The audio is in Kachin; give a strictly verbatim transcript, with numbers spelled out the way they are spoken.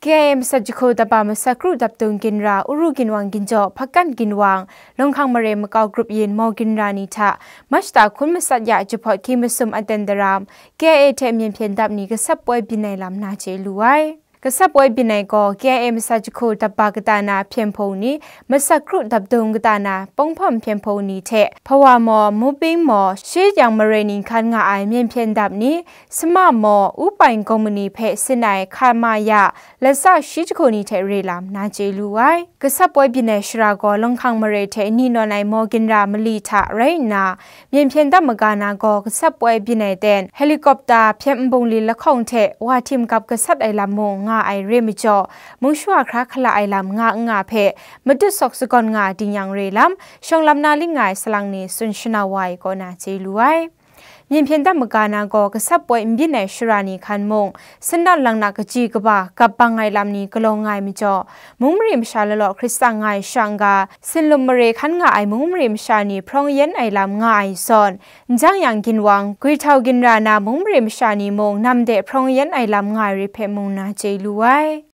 K I A masat jahku daba masat kru dapdung ginra, Uru ginwang ginjaw, Hpakan ginwang, Lawnghkang mare makau grup yin maw ginra ni hta, March ta hkun masat ya jahpawt hkying masum aten daram, K I A hte myen hpyen dap ni gasap poi byin ai lam na chye lu ai. Gasap poi byin ai gaw, K I A masat jahku daba kata na hpyen hpung ni, masat kru dapdung kata na pawng hpawm hpyen hpung ni hte, Hpawa maw, Muping maw, shi yang mare ni hkan nga ai myen hpyen dap ni, Sema maw, Upaing Kawmani hpe sin ai hka ma ya, latsa shi jahku ni hte re lam na chye lu ai. Gasap poi byin ai shara gaw, Lawnghkang mare hte ni nawn ai maw ginra mali hta rai nna, myen hpyen dap maga na gaw, gasap poi byin ai ten, helicopter, hpyen nbungli lahkawng hte wa htim gap gasat ai lam mung nga ai re majaw, mung shawa hkra hkala ai lam nga n nga hpe, matut sawk sagawn nga ding yang re lam, shawng lam na ling nga ai salang ni tsun shanau wa ai kaw na chye lu ai. Myen hpyen dap maga na gaw, gasap poi n byin ai shara ni hkan mung, sanat lang na kaji kaba gap bang ai lam ni galaw nga ai majaw, mung mare masha lalaw hkrit tsang nga ai shang ga, sinlup mare hkan nga ai mung mare masha ni hprawng yen ai lam nga ai zawn, Njang yang ginwang, Gwihtau ginra na mung mare masha ni mung nam de hprawng yen ai lam nga ai re hpe mung na chye lu ai.